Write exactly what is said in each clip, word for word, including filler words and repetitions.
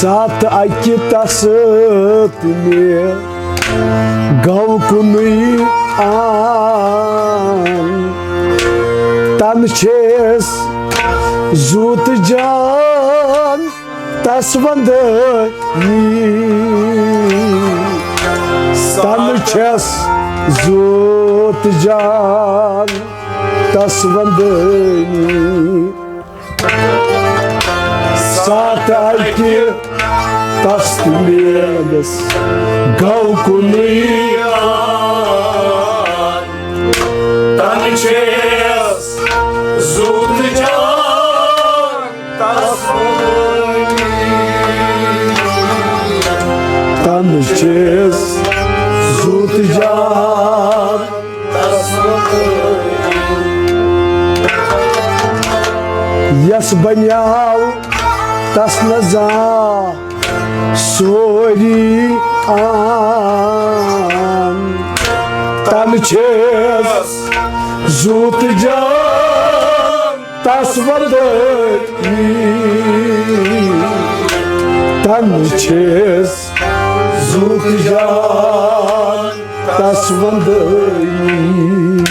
ساتھ اکہِ تس تہٕ مےٚ گوٚو کُنُے آن۔ تن چھیس زُو تہٕ جان تس وندنی۔ تن چھیس زُو تہٕ جان تس وندنی۔ ساتھ اکہِ تس تہٕ میٲنِس گوٚو کُنُے آن۔ تن چھیس زُو تہٕ جان تس وندنی۔ تن چھیس زُو تہٕ جان۔ یس بنیاو تس نہ زانٛہہ سوری آن۔ تن چھیس زُو تہٕ جان تس وندنی۔ تن چھیس زُو تہٕ جان تس وندنی۔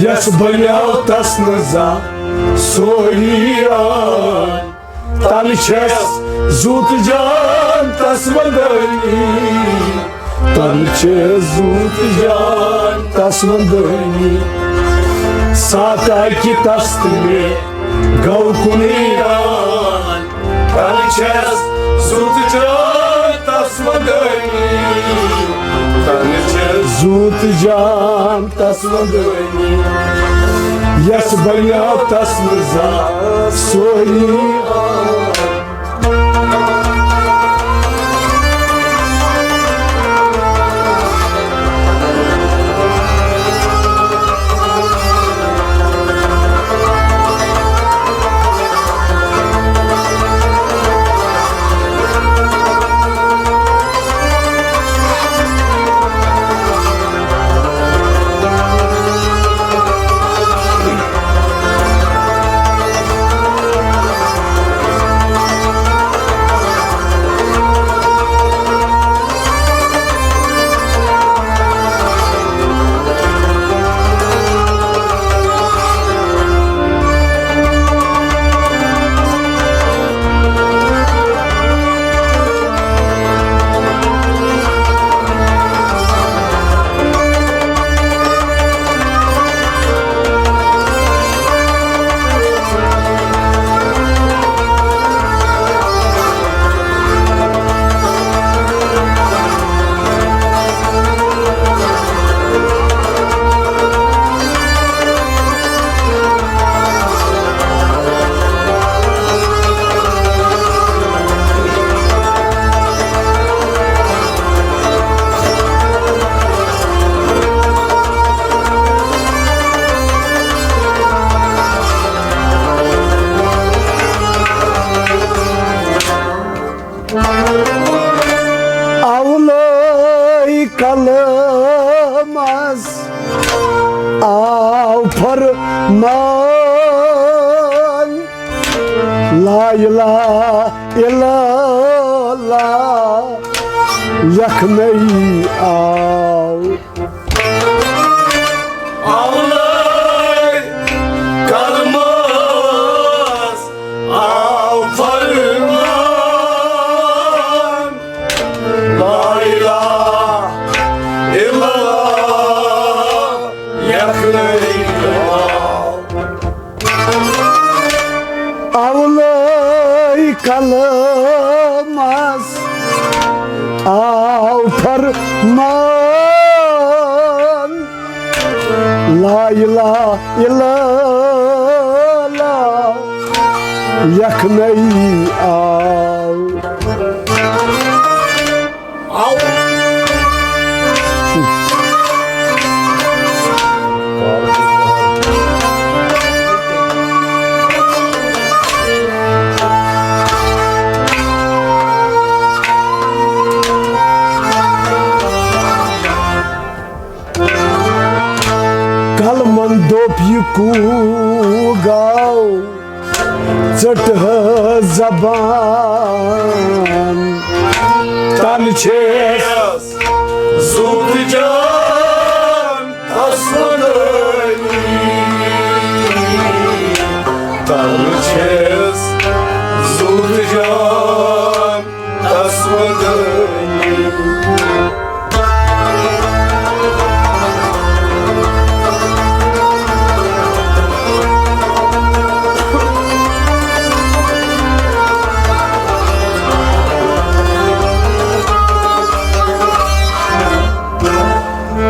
یس بنیاو تس نہ زانٛہہ سوری آن۔ تن چھیس زُو تہٕ جان تس وندنی۔ تن چھیس زُو تہٕ جان تس وندنی۔ ساتھ اکہِ تس تہٕ مےٚ گوٚو کُنُے آن۔ تن چھیس زُو تہٕ جان تس وندنی۔ تن چھیس زُو تہٕ جان تس وندنی۔ یس بنیاو تس نہ زانٛہہ سوری آن۔ اولے قلمس آو فرمان، لا الہ الا اللہ لیکھنَے آو۔ اولے قلمس آو فرمان، لا الہ الا اللہ لیکھنَے آو۔ اولے قلمس آو فرمان، لا الہ الا اللہ لیکھنَے آو۔ کوٗ گاو ژٔٹ حظ زبان۔ تَنہٕ چھیٚس زُو تہٕ جان تَس وَنٲنی۔ تَنہٕ چھیٚس زُو تہٕ جان تَس وَنٲنی۔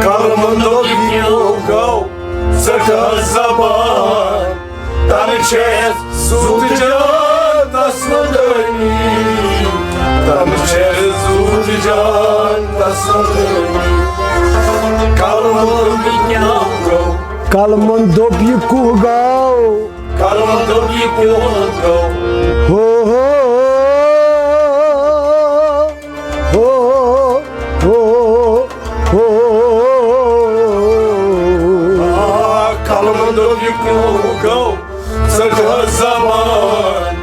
کلمن دوٚپ، یہِ کیٛاہ گوٚو؟ ژٔٹ حظ زبان۔ تَنہٕ چھیٚس زُو تہٕ جان تَس وَنٲنی۔ تَنہٕ چھیٚس زُو تہٕ جان تَس وَنٲنی۔ کلمن دوٚپ، یہِ کیٛاہ گوٚو؟ کلمن دوٚپ، یہِ کُہہ گوٚو؟ کلمن دوٚپ، یہِ کُہہ گوٚو؟ ہو، ہو، ہو، ہو، ہو۔ آ، کلمن دوٚپ، یہِ کُہہ گوٚو؟ ژٔٹ حظ زبان۔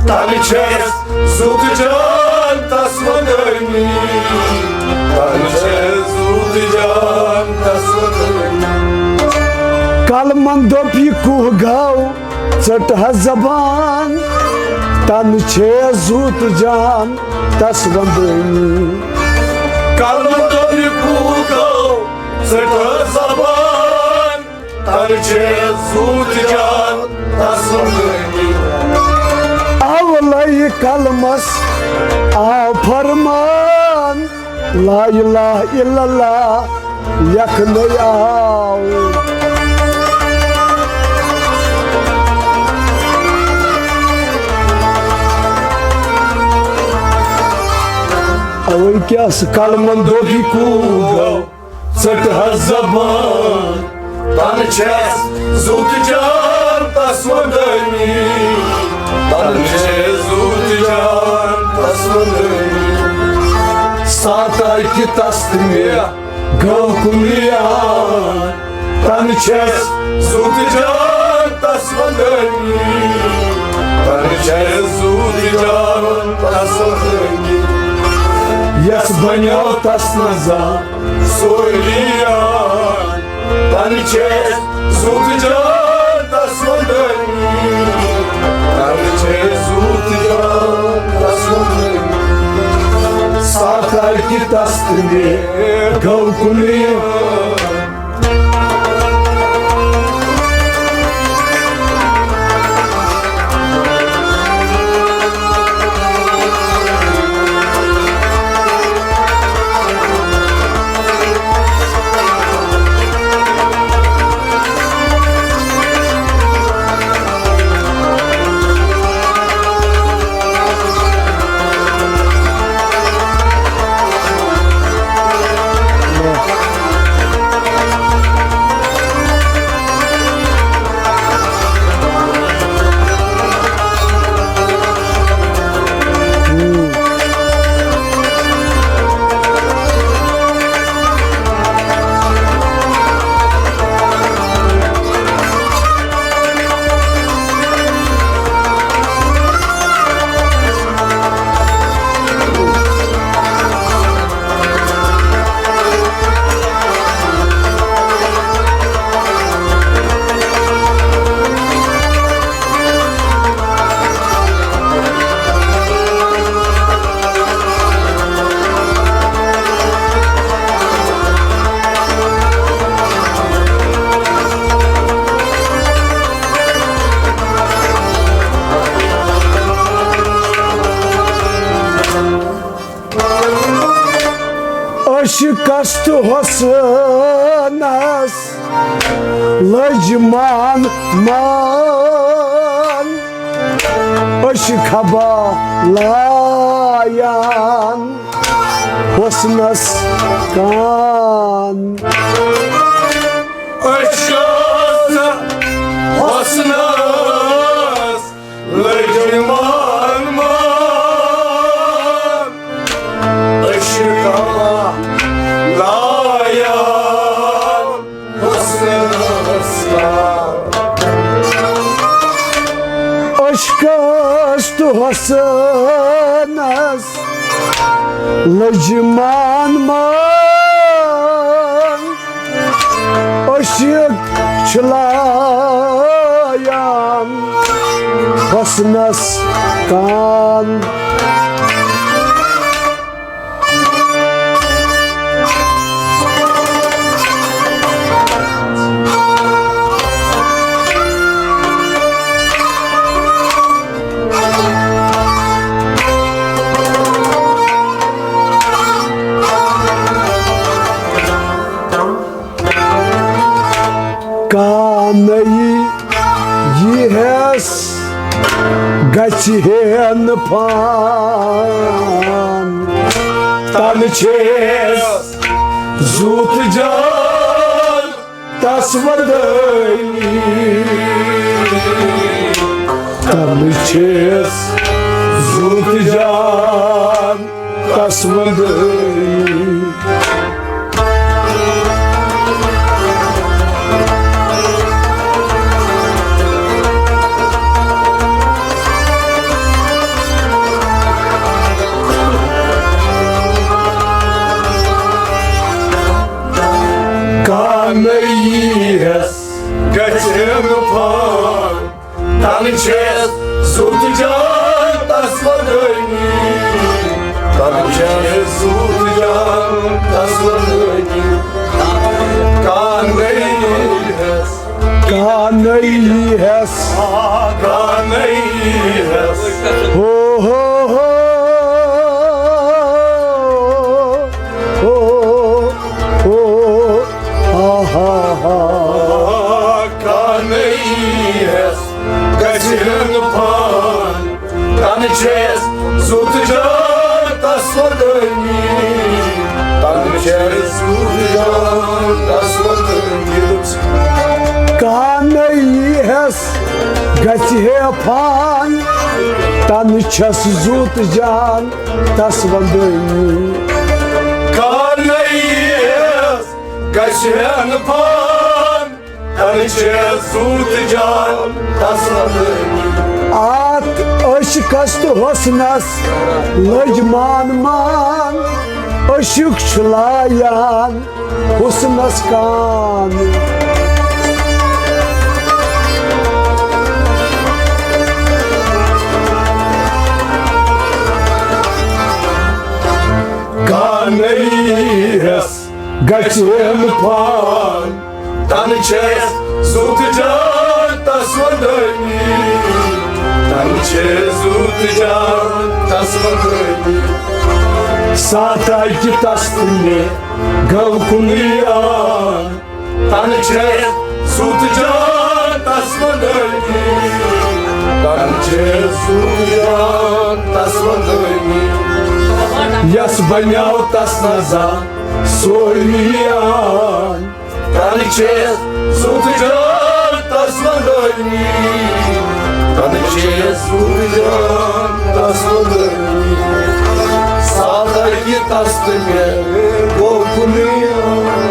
تَنہٕ چھیٚس زُو تہٕ جان تَس وَنٲنی۔ تَنہٕ چھیٚس زُو تہٕ جان تَس وَنٲنی۔ کلمن دوٚپ، یہِ کُہہ گوٚو؟ ژٔٹ حظ زبان۔ تَنہٕ چھیٚس زُو تہٕ جان تَس وَنٲنی۔ کلمن دوٚپ، یہِ کُہہ گوٚو؟ ژٔٹ حظ زبان۔ تَنہٕ چھیٚس زُو تہٕ جان تَس وَنٲنی۔ اولے کلمس آو فرمان، لا الہ الا اللہ لیکھنَے آو۔ اوے کیٛاہ سُہ کلمن دوٚپ، یہِ کُہہ گوٚو؟ ژٔٹ حظ زبان۔ تَنہٕ چھیٚس زُو تہٕ جان تَس وَنٲنی۔ تَنہٕ چھیٚس زُو تہٕ جان تَس وَنٲنی۔ ساتھ آیہِ کہِ تَس تہٕ مےٚ گوٚو کُنُے یار۔ تَنہٕ چھیٚس زُو تہٕ جان تَس وَنٲنی۔ تَنہٕ چھیٚس زُو تہٕ جان تَس وَنٲنی۔ یَس بَنیو تَس نہٕ زانٛہہ سورُے یار۔ تَنہٕ چھیٚس زُو تہٕ جان تَس وَنٲنی۔ تَنہٕ چھیٚس زُو تہٕ جان تَس وَنٲنی۔ ساتھ آیہِ کہِ تَس تہٕ مےٚ گوٚو کُنُے یار۔ عشقس تہٕ حسنس لٔج مان مان، عشق ہبا لایان حسنس کان۔ عشقس حسنس لٔج مان مان، عشق ہبا لایان حسنس کان۔ کس تہٕ حسنس لٔج مان مان، عشق چھُ لایان حسنس کان۔ کانَے ییٖہَس گژھِ ہے نہٕ پان، تَنہٕ چھیٚس زُو تہٕ جان تَس وَدٲنی۔ تَنہٕ چھیٚس زُو تہٕ جان تَس وَدٲنی۔ کانَے ییٖہَس گژھِ ہے نہٕ پان، تَنہٕ چھیٚس زُو تہٕ جان تَس وَدٲنی۔ تَنہٕ چھیٚس زُو تہٕ جان تَس وَدٲنی۔ کانَے ییٖہَس۔ کانَے ییٖہَس۔ آ، کانَے ییٖہَس۔ ہو، ہو، ہو۔ ہو، ہو۔ آہا ہا۔ کانَے ییٖہَس گژھِ ہے نہٕ پان، تَنہٕ چھیٚس زُو تہٕ جان تَس وَدٲنی۔ تَنہٕ چھیٚس زُو تہٕ جان تَس وَدٲنی۔ کانَے ییٖہَس گژھِ ہے پان، تَنہٕ چھیٚس زُو تہٕ جان تَس وَدٲنی۔ کانَے ییٖہَس گژھِ ہے نہٕ پان، تَنہٕ چھیٚس زُو تہٕ جان تَس وَدٲنی۔ اَتھ عشقَس تہٕ حسنَس لٔج مان مان، عشق چھُ لایان حسنَس کان۔ کانَے ییٖہَس گژھِ ہے نہٕ پان، تَنہٕ چھیٚس زُو تہٕ جان تَس وَدٲنی۔ تَنہٕ چھیٚس زُو تہٕ جان تَس وَدٲنی۔ ساتھ اَکہِ تَس تہٕ مےٚ گوٚو کُنُے آن، تَنہٕ چھیٚس زُو تہٕ جان تَس وَدٲنی۔ تَنہٕ چھیٚس زُو تہٕ جان تَس وَدٲنی۔ یَس بَنیو تَس نہ زانٛہہ سورُے آن، تَنہٕ چھیٚس زُو تہٕ جان تَس وَدٲنی۔ تَنہٕ چھیٚس زُو تہٕ جان تَس وَدٲنی۔ ساتھ اَکہِ تَس تہٕ مےٚ گوٚو کُنُے آن۔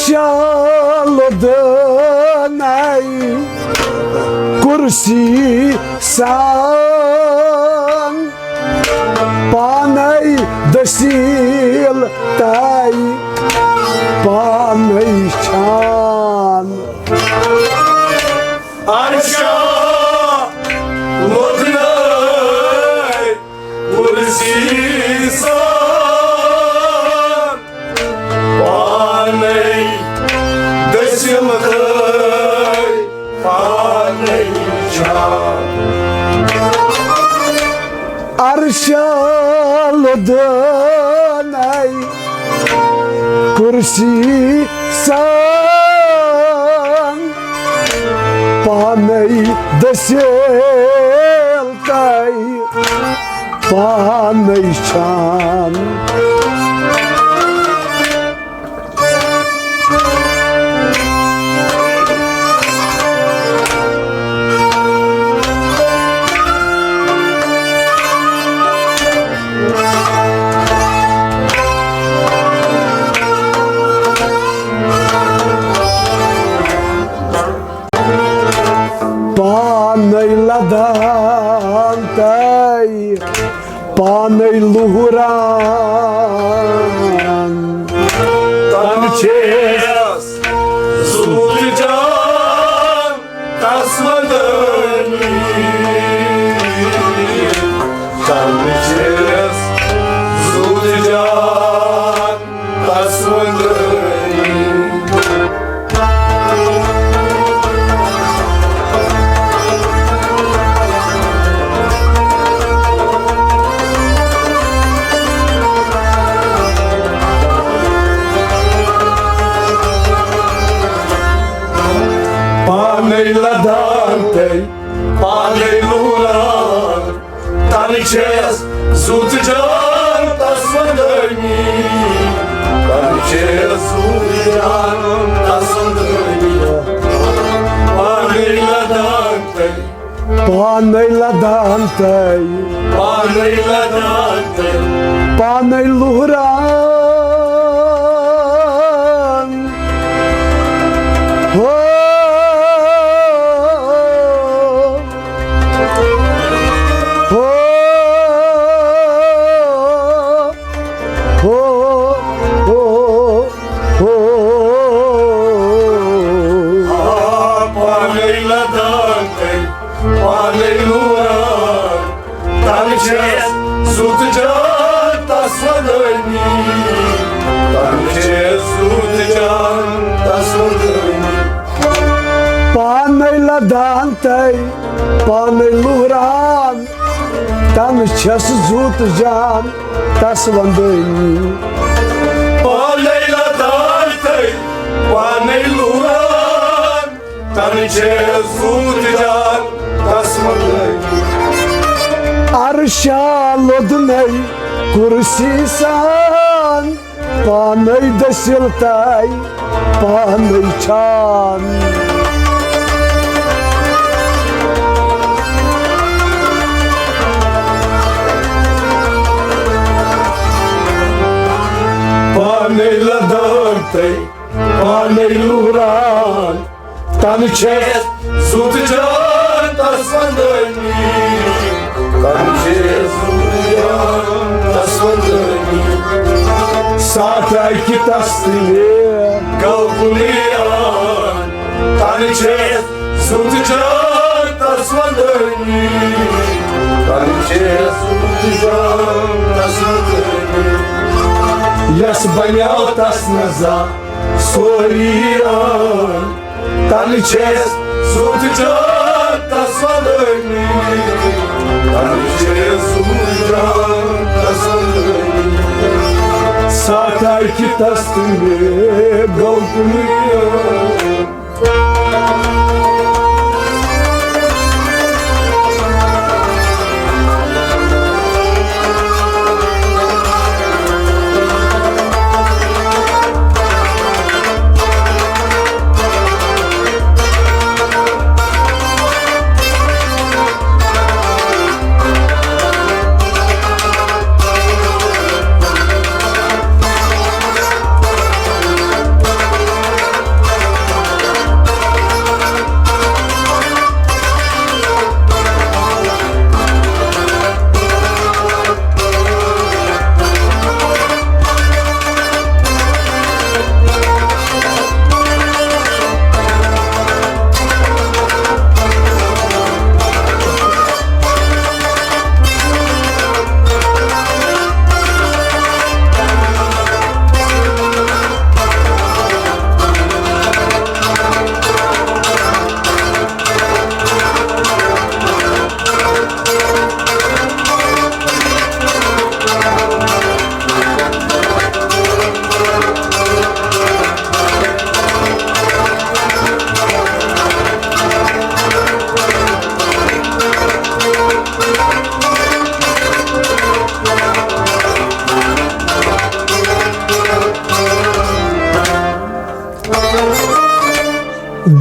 شالُد نَے کُرسی سان، پانے دٔسیٖل تَے پانے چھان۔ عرشا لوٚدنَے کُرسی سان، پانے دٔسِل تہٕ پانے چھان۔ عرشا لوٚدنَے کُرسی سان، پانے دٔسِل تَے پانے چھان۔ پانے لدان تَے پانے لوہران۔ تَن چھیس زُو تہٕ جان تَس وَندٲنی۔ تَن چھیس زُو تہٕ جان تَس وَندٲنی۔ پانے لدان تَے پانے لوہران، تَن چھیس زُو تہٕ جان تَس وَندٲنی۔ تَن چھیس زُو تہٕ جان تَس وَندٲنی۔ پانے لدان تَے پانے لدان تَے پانے لدان تَے پانے لوہران۔ ہو، ہو، ہو، ہو، ہو۔ آ، پانے لدان تَے پانے لوہران، تَن چھیس زُو تہٕ جان تَس وَندٲنی۔ تَن چھیس زُو تہٕ جان تَس وَندٲنی۔ پانے لدان تَے پانے لوہران، تَن چھیس زُو تہٕ جان تَس وَندٲنی۔ پانے لدان تَے پانے لوہران، تَن چھیس زُو تہٕ جان تَس وَندٲنی۔ عرشا لوٚدنَے کُرسی سان، پانے دٔسِل تَے پانے چھان۔ پانے لدان تَے پانے لوہران، تَن چھیس زُو تہٕ جان تَس وَندٲنی۔ تَن چھیس زُو تہٕ جان تَس وَندٲنی۔ ساتھ اَکہِ تَس تہٕ مےٚ گوٚو کُنُے آن۔ تَن چھیس زُو تہٕ جان تَس وَندٲنی۔ تَن چھیس زُو تہٕ جان تَس وَندٲنی۔ یَس بَنیو تَس نہٕ زانٛہہ سورُے آن۔ تَن چھیس زُو تہٕ جان تَس وَندٲنی۔ تَن چھیس زُو تہٕ جان تَس وَندٲنی۔ ساتھ اَکہِ تَس تہٕ مےٚ گوٚو کُنُے آن۔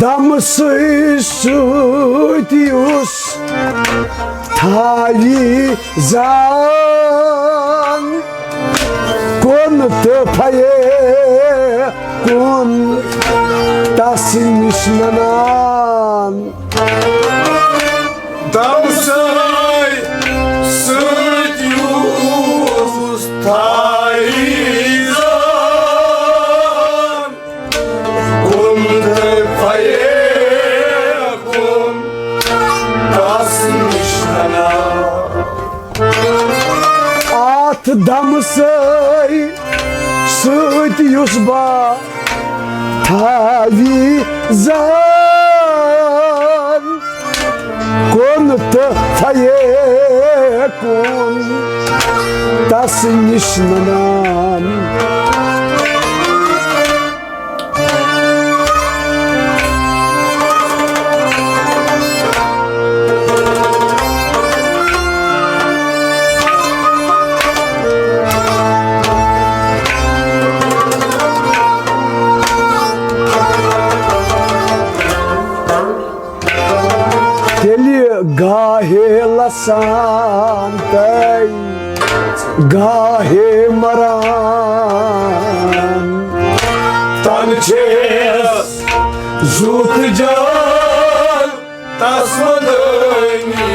تمسٕے سۭتۍ یُس تھاوی زان کُن تہٕ پھیے کُن تس نِش ننان۔ تمسٕے سۭتۍ یُس تھاوی زان کُن تہٕ پھیے کُن تس نِش ننان۔ اتھ دمسٕے سۭتۍ یُس با تھاوی زان کُن تہٕ پھیے کُن تس نِش ننان۔ تیٚلہِ گاہے لسان تہٕ گاہے مران۔ تن چھیس زُو تہٕ جان تس ودٲنی۔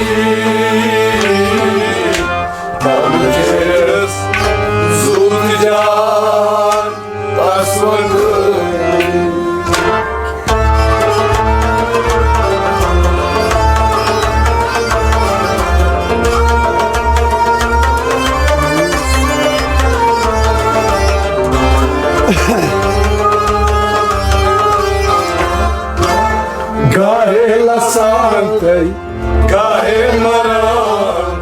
تن چھیس زُو تہٕ جان تس ودٲنی۔ گاہے لسان تہٕ گاہے مران۔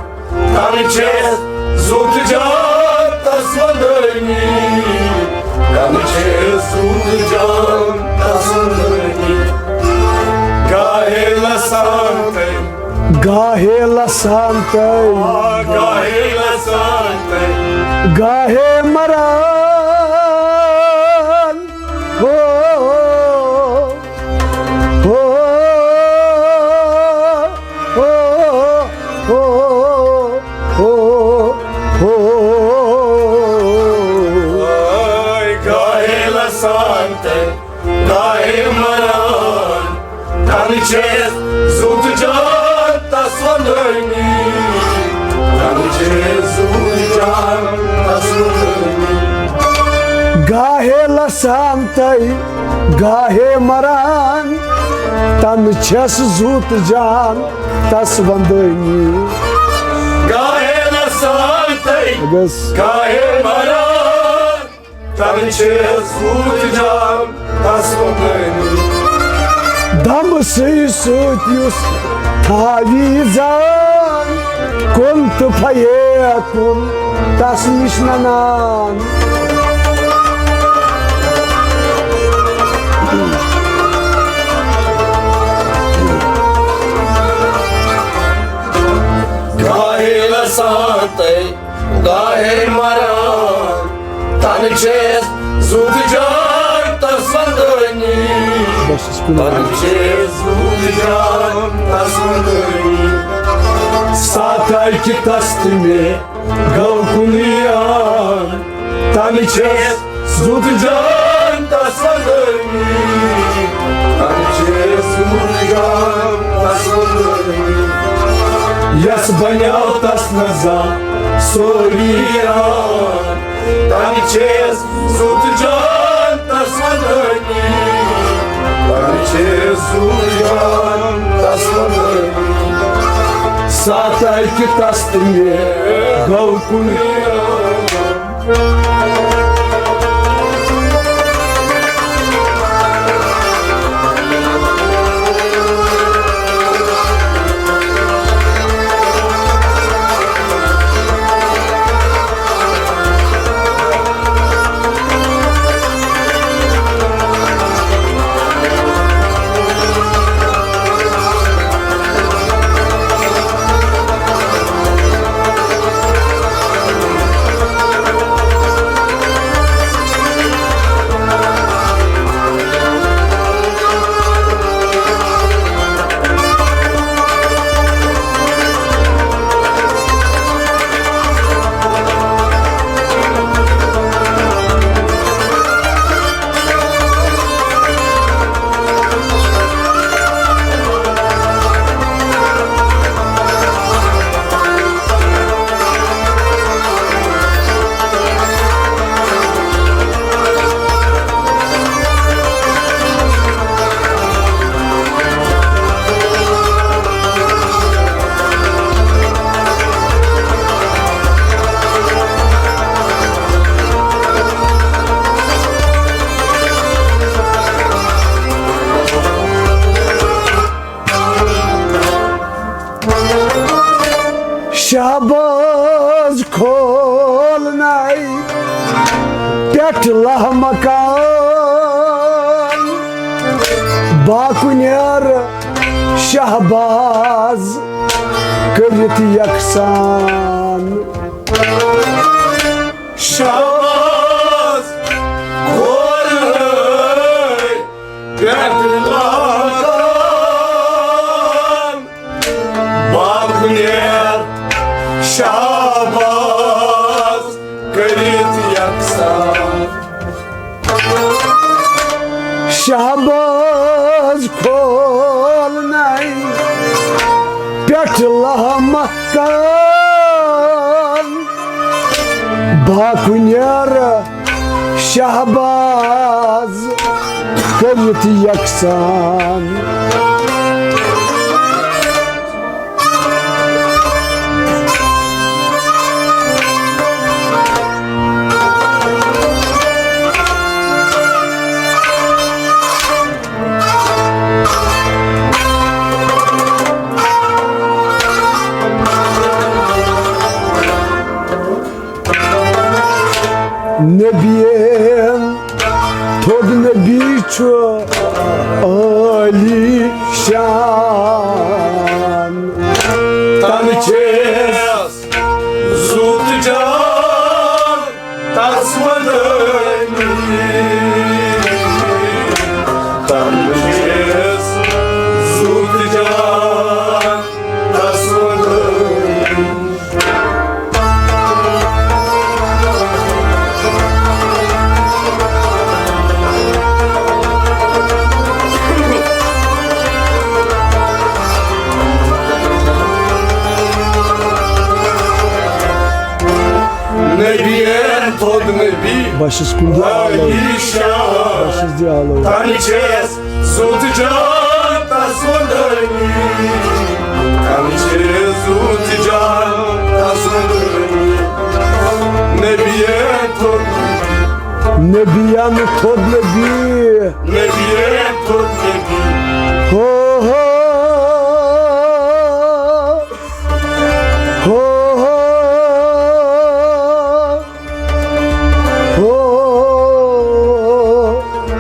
تن چھیس زُو تہٕ جان تس ودٲنی۔ تن چھیس زُو تہٕ جان تس ودٲنی۔ گاہے لسان تہٕ گاہے لسان تہٕ آ، گاہے لسان تہٕ گاہے مران۔ ہو، ہو، ہو، ہو، ہو، ہو۔ گاہے لسان تہٕ گاہے مران۔ تن چھیس زُو تہٕ جان تس ودٲنی۔ تن چھیس زُو تہٕ جان تس ودٲنی۔ گاہے لسان تہٕ گاہے مران، تن چھیس زُو تہٕ جان تس ودٲنی۔ گاہے لسان تہٕ بس۔ گاہے مران، تن چھیس زُو تہٕ جان تس ودٲنی۔ دمسٕے سۭتۍ یُس تھاوی زان کُن تہٕ پھیے کُن تس نِش ننان۔ گاہے لسان تہٕ گاہے مران، تن چھیس زُو تہٕ جان تس ودٲنی۔ بس، اس کو تن چھیس زُو تہٕ جان تس ودٲنی۔ ساتھ آیہِ کہِ تس تہٕ مےٚ گوٚو کُنُے یاد۔ تن چھیس زُو تہٕ جان تس ودٲنی۔ تن چھیس زُو تہٕ جان تس ودٲنی۔ یس بنیاو تس نہ زانٛہہ سورُے یاد۔ تن چھیس زُو تہٕ جان تس ودٲنی۔ تن چھیس زُو تہٕ جان تس ودٲنی۔ ساتھ آیہِ کہِ تس تہٕ مےٚ گوٚو کُنُے یاد۔ آز کھولنَے پٮ۪ٹھ لَہہ مکان، باکُنٮ۪ر شہباز کٔرِتھ یکسان۔ شہباز کھولنَے پٮ۪ٹھ لَہہ مکان، باکُنٮ۪ر شہباز کٔرِتھ یکسان۔ شہباز کھولنَے پٮ۪ٹھ لَہہ مکان، باکُنٮ۪ر شہباز کٔرِتھ یکسان۔ نبیَن تھوٚد نبی چھُ عٲلی شان۔ تَنہٕ چھِس زُو تہٕ جان تَس وَدٲنی۔ تَنہٕ چھِس زُو تہٕ جان تَس وَدٲنی۔ نبیَن تھوٚد نبی بہٕ چھُس کُنہِ جایہِ آلو۔ عٲلی شان۔ بہٕ چھُس جایہِ آلو۔ تَنہٕ چھِس زُو تہٕ جان تَس وَدٲنی۔ تَنہٕ چھِس زُو تہٕ جان تَس وَدٲنی۔ نبیَن تھوٚد نبیَن تھوٚد نبی۔ نبیَن تھوٚد نبی۔ ہو ہو۔ ہو ہو۔ ہو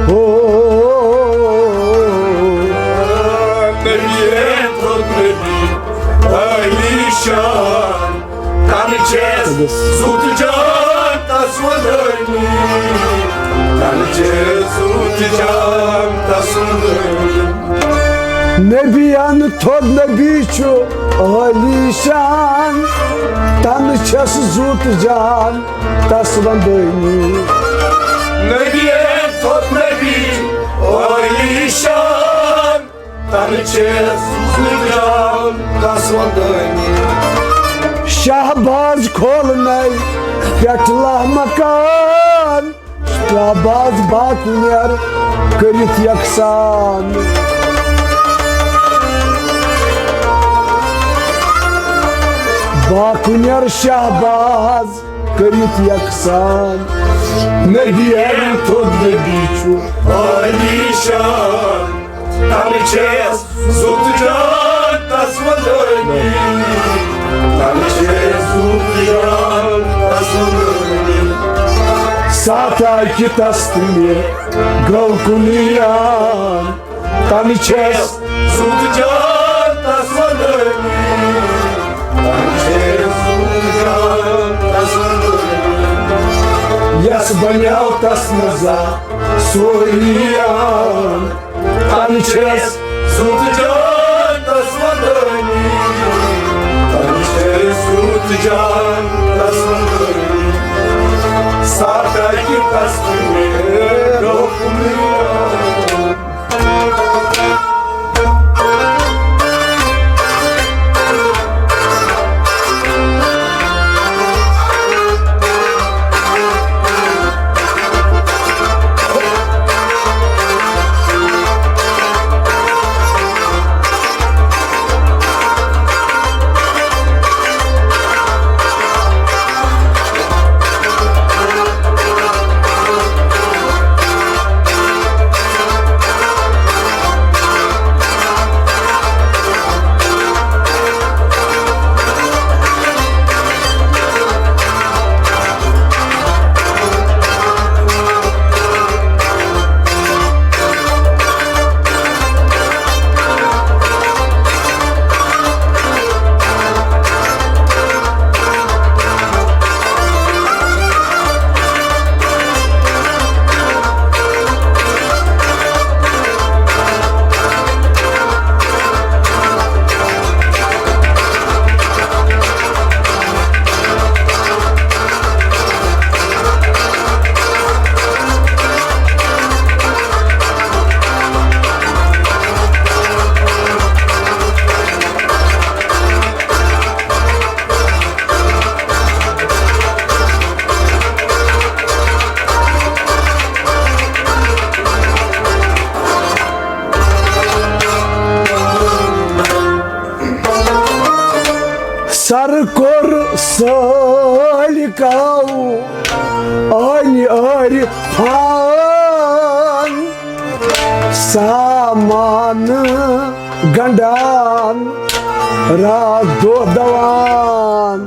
ہو۔ نبیَن تھوٚد نبی عٲلی شان۔ تَنہٕ چھِس زُو تہٕ جان تَس وَدٲنی۔ تَنہٕ چھِس زُو تہٕ جان تَس وَدٲنی۔ نبیَن تھوٚد نبی چھُ عٲلی شان، تَنہٕ چھِس زُو تہٕ جان تَس وَدٲنی۔ نبیَن تھوٚد نبی عٲلی شان، تَنہٕ چھِس زُو تہٕ جان تَس وَدٲنی۔ شہباز کھولنَے پٮ۪ٹھ لَہہ مکان، شہباز باکُنٮ۪ر کٔرِتھ یکسان۔ باکُنٮ۪ر شہباز کٔرِتھ یکسان۔ نبیَن تھوٚد نبی چھُ عٲلی شان۔ تَنہٕ چھِس زُو تہٕ جان تَس وَدٲنی۔ تَنہٕ چھِس زُو تہٕ جان تَس وَدٲنی۔ ساتھ آیہِ تَس تہٕ مےٚ گوٚو کُنُے یان۔ تَنہٕ چھِس زُو تہٕ جان تَس وَدٲنی۔ تَنہٕ چھِس زُو تہٕ جان تَس وَدٲنی۔ یَس بَنیو تَس نہٕ زانٛہہ سورُے یان۔ تَنہٕ چھِس زُو تہٕ جان تَس وَدٲنی۔ تَنہٕ چھِس زُو تہٕ جان تَس وَدٲنی۔ ساتھ آیہِ تَس تہٕ مےٚ گوٚو کُنُے یان۔ سٲلِکو أنۍ عٲرفان، سامان گنڈان، راتھ دۄہ دوان۔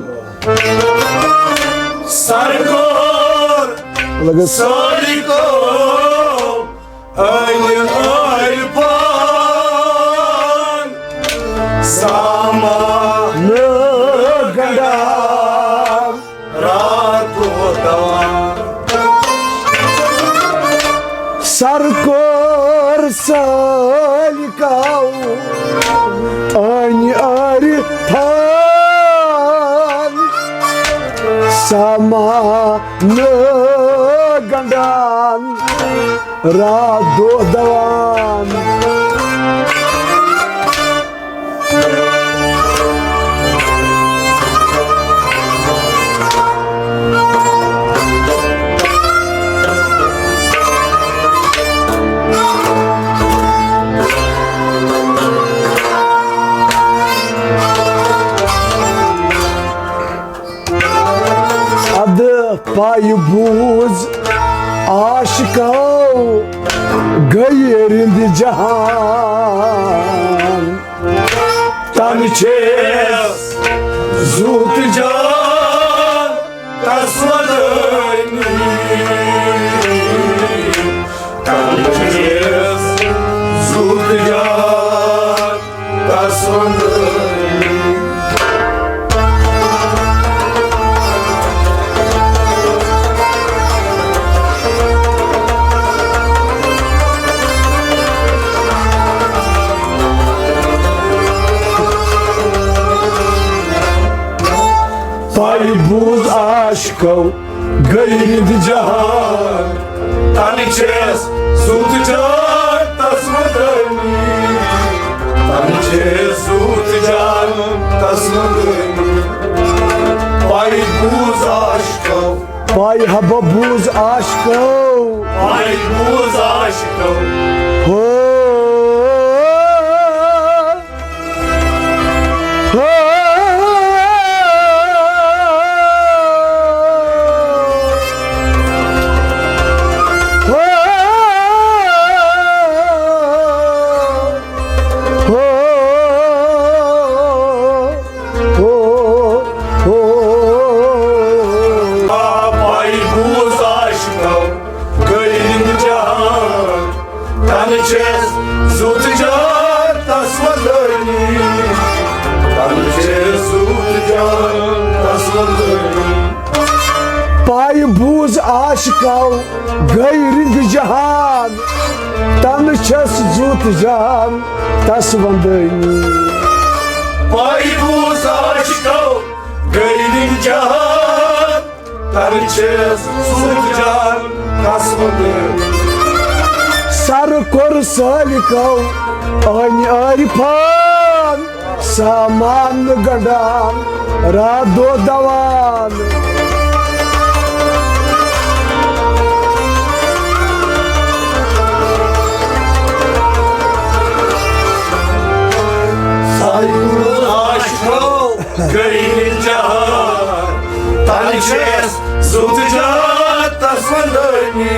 سرکار لگس۔ سٲلِکو أنۍ عٲرفان، سامان نہٕ گنڈان، راتھ دۄہ دوان۔ سرکار سٲلِکو أنۍ عٲرفان، سامان نہٕ گنڈان، راتھ دۄہ دوان۔ ادٕ پایہِ بوٗز عاشقو گٔیہِ رِند جہان۔ تَنہٕ چھیٚس زُو تہٕ جان تَس وَدٲنی۔ تَنہٕ چھیٚس زُو تہٕ جان تَس وَدٲنی۔ پایہِ بوٗز عاشقو گٔیہِ رِند جہان۔ تَنہٕ چھیٚس زُو تہٕ جان تَس وَدٲنی۔ تَنہٕ چھیٚس زُو تہٕ جان تَس وَدٲنی۔ پایہِ بوٗز عاشقو۔ پایہِ ہبا بوٗز عاشقو۔ پایہِ بوٗز عاشقو۔ ہو۔ پایہِ بوٗز عاشقو گٔیہِ رِند جہان۔ تَنہٕ چھیٚس زُو تہٕ جان تَس وَدٲنی۔ تَنہٕ چھیٚس زُو تہٕ جان تَس وَدٲنی۔ پایہِ بوٗز عاشقو گٔیہِ رِند جہان۔ تَنہٕ چھیٚس زُو تہٕ جان تَس وَدٲنی۔ پایہِ بوٗز عاشقو گٔیہِ رِند جہان۔ تَنہٕ چھیٚس زُو تہٕ جان تَس وَدٲنی۔ سَرٕ کوٚر سٲلِکو أنۍ عٲرفان، سامان گنڈان، راتھ دۄہ دوان۔ سَرٕ کوٚر عاشقو گٔیہِ جہان۔ تَنہٕ چھیٚس زُو تہٕ جان تَس وَدٲنی۔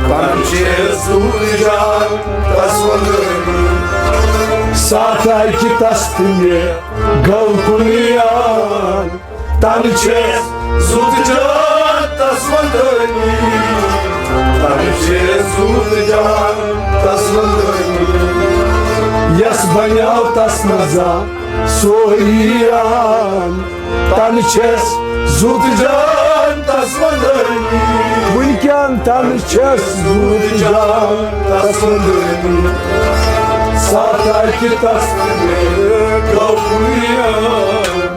تَنہٕ چھیٚس زُو تہٕ جان تَس وَدٲنی۔ ساتھ اَکہِ تَس تہٕ مےٚ گوٚو کُنیان۔ تَنہٕ چھیٚس زُو تہٕ جان تَس وَدٲنی۔ تَنہٕ چھیٚس زُو تہٕ جان تَس وَدٲنی۔ یَس بَنیو تَس نہ زانٛہہ سورِیان۔ تَنہٕ چھیٚس زُو تہٕ جان تَس وَدٲنی۔ وُنکیٚن تَنہٕ چھیٚس زُو تہٕ جان تَس وَدٲنی۔ ساتھ اَکہِ تَس تہٕ مےٚ گوٚو کُنیان۔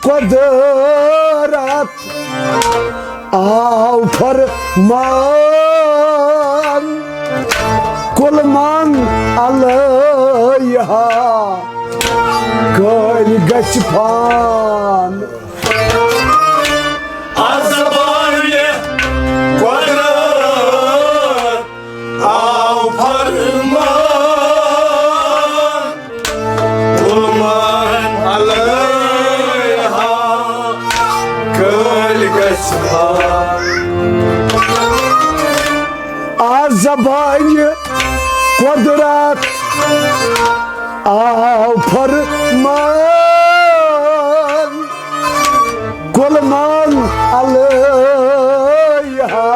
قۄدرت آو فرمان، کُل من علیہا کٲلۍ گژھِ فان۔ از زبانہِ قۄدرت آو فرمان، کُل من علیہا کٲلۍ گژھِ فان۔ از زبانہِ قۄدرت آو فرمان، کُل من علیہا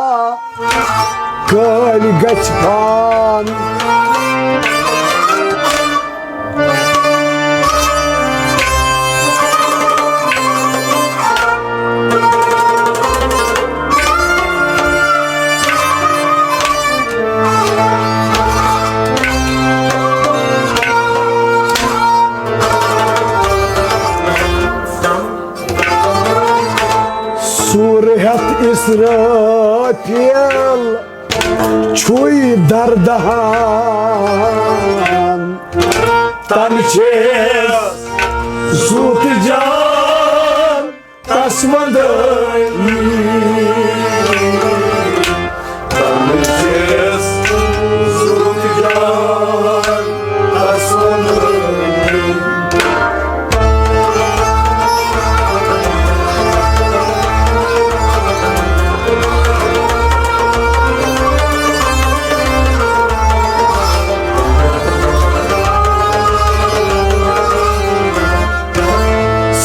کٲلۍ گژھِ فان۔ سوٗر ہٮ۪تھ اسرافیل چھُے دردہان، تَنہٕ چھِ زُو تہٕ جان تَس وَندٲنی۔ تَنہٕ چھِ زُو تہٕ جان تَس وَندٲنی۔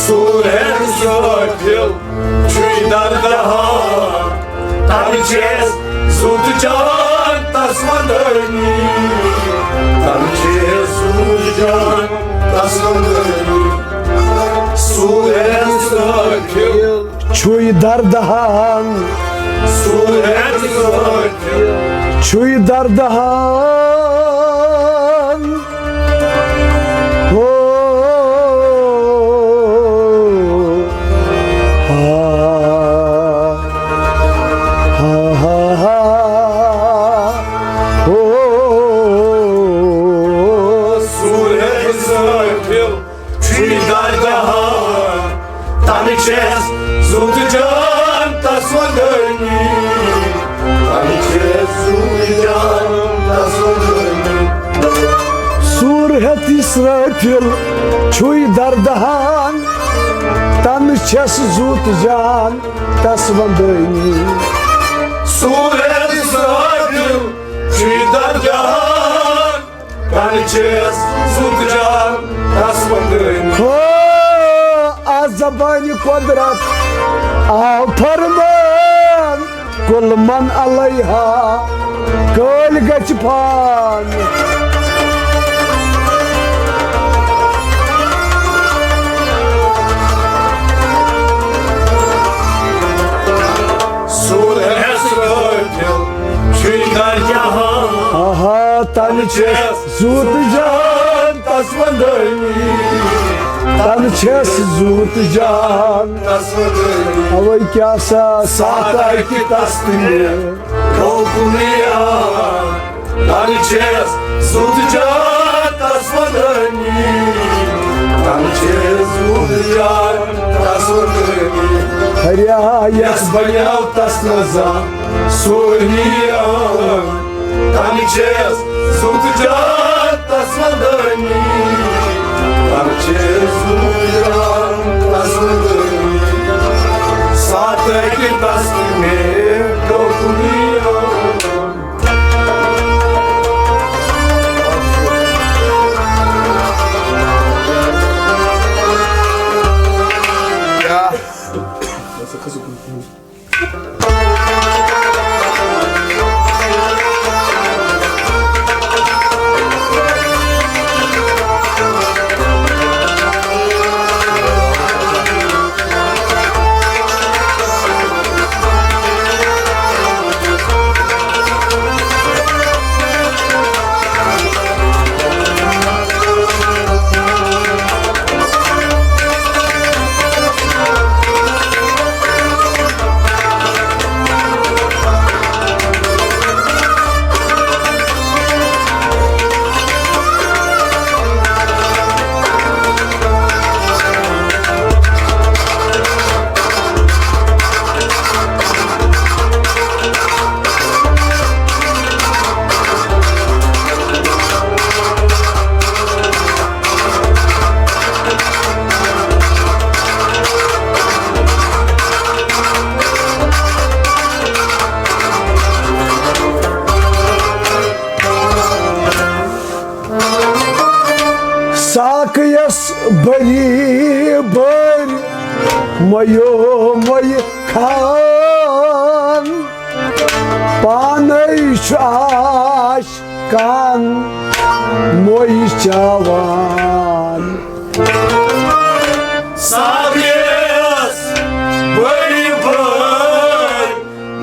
سوٗر ہٮ۪تھ اسرافیل چھُے دردہان، تَنہٕ چھِ زُو تہٕ جان تَس وَندٲنی۔ تَنہٕ چھِ زُو تہٕ جان تَس وَندٲنی۔ سوٗر ہٮ۪تھ اسرافیل چھُے دردہان۔ سوٗر ہٮ۪تھ اسرافیل چھُے دردہان۔ ہو، ہا، ہا، ہا، ہا، ہو۔ سوٗر ہٮ۪تھ اسرافیل چھُے دردہان، تَنہٕ چھِ زُو تہٕ جان تَس وَندٲنی۔ تَنہٕ چھِ زُو تہٕ جان تَس وَندٲنی۔ سوٗر ہٮ۪تھ اسرافیل چھُے دردہان، تَنہٕ چھَس زُو تہٕ جان تَس وَندٲنی۔ سوٗر ہٮ۪تھ اسرافیل چھُے دردہان، تَنہٕ چھِ زُو تہٕ جان تَس وَندٲنی۔ ہو، از زبانہِ قۄدرت آو فرمان، کُل من علیہا کٲلۍ گژھِ فان۔ سوٗر ہٮ۪تھ اسرافیل چھُے دردہان۔ آہا، تَنہٕ چھِ زُو تہٕ جان تَس وَندٲنی۔ تَنہٕ چھَس زُو تہٕ جان تَس وَندٲنی۔ اَوَے کیٛاہ سا ساتھ اَکہِ تَس تہٕ مےٚ گوٚو کُنُے یار۔ تَنہٕ چھِ زُو تہٕ جان تَس وَندٲنی۔ تَنہٕ چھِ زُو تہٕ جان تَس وَندٲنی۔ ہریا یَس بَنیو تَس نہٕ زانٛہہ سونی عالم۔ تَنہٕ چھِ زُو تہٕ جان تَس وَندٲنی۔ تَنہٕ چھِ زُو تہٕ جان تَس وَندٲنی۔ ساتھ اَکہِ تَس تہٕ مےٚ گوٚو کُنُے یار۔ بٔری بٔرۍ مۄیو مۄیہِ کھان، پانے چھُ عاشقان مۄیہِ چاوان۔ ساقیَس بٔری بٔرۍ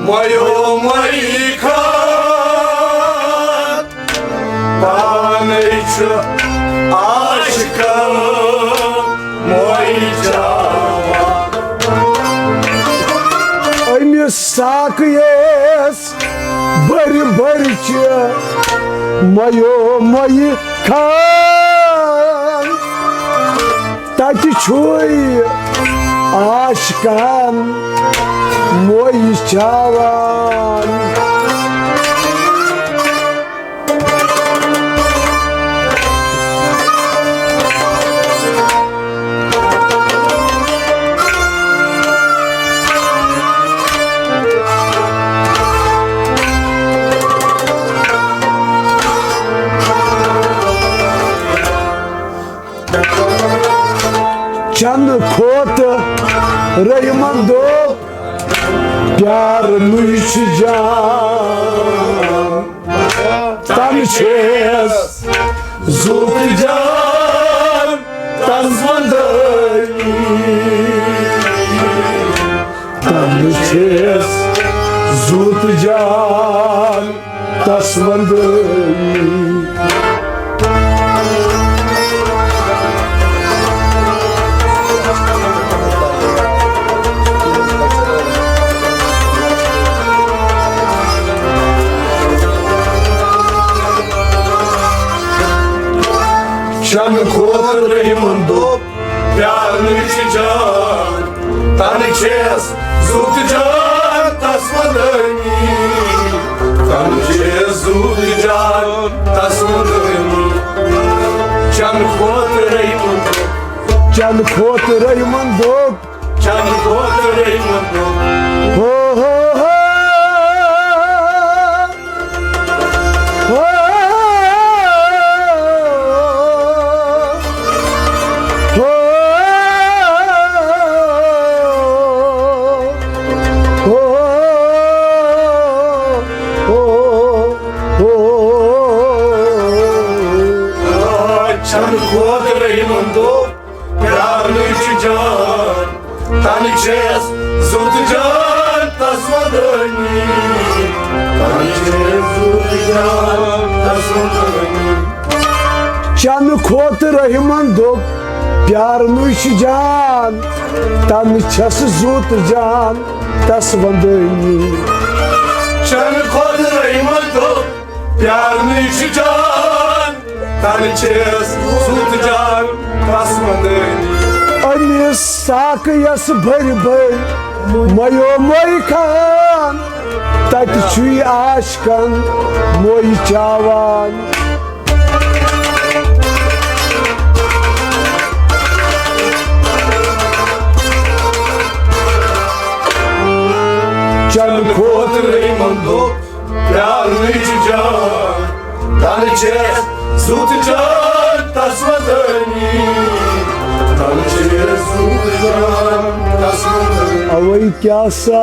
مۄیو مۄیہِ کھان، پانے چھُ عاشقان مۄیہِ چاوان۔ أمِس ساقیَس بٔرۍ بٔرۍ چھِ مۄیو مۄیہِ کھان۔ تتہِ چھُے عاشقان مۄیہِ چاوان۔ چنہٕ کھۄتہٕ رحمن دوٚپ، پیارنُے چھُ جان۔ تَنہٕ چھُس زُو تہٕ جان تَس وَندٲنی۔ تَنہٕ چھُس زُو تہٕ جان تَس وَندٲنی۔ چنہٕ کھۄتہٕ رحمن دوٚپ، پیارنُے چھُ جان، تَنہٕ چھُس زُو تہٕ جان تَس وَندٲنی۔ تَنہٕ چھُس زُو تہٕ جان تَس وَندٲنی۔ چنہٕ کھۄتہٕ رحمن دوٚپ، چنہٕ کھۄتہٕ رحمن دوٚپ، چنہٕ کھۄتہٕ رحمن دوٚپ۔ ہو، ہو، ہو۔ چنہٕ کھۄتہٕ رحمن دوٚپ، پیارنُے چھُ جان، تَنہٕ چھُس زُو تہٕ جان تَس وَندٲنی۔ تَنہٕ چھُس زُو تہٕ جان تَس وَندٲنی۔ چنہٕ کھۄتہٕ رحمن دوٚپ، پیارنُے چھُ جان، تَنہٕ چھَس زُو تہٕ جان تَس وَندٲنی۔ چنہٕ کھۄتہٕ رحمن دوٚپ، پیارنُے چھُ جان، تَنہٕ چھُس زُو تہٕ جان تَس وَندٲنی۔ أمِس ساقیَس بٔرۍ بٔرۍ مۄیو مۄیہِ کھان، تَتہِ چھُے عاشقن مۄیہِ چاوان۔ چنہٕ کھۄتہٕ رحمن دوٚپ، پیارنُے چھُ جان، تَنہٕ چھُس زُو تہٕ جان تَس وَندٲنی۔ تَنہٕ چھُس زُو تہٕ جان تَس وَندٲنی۔ اوے کیٛاہ سا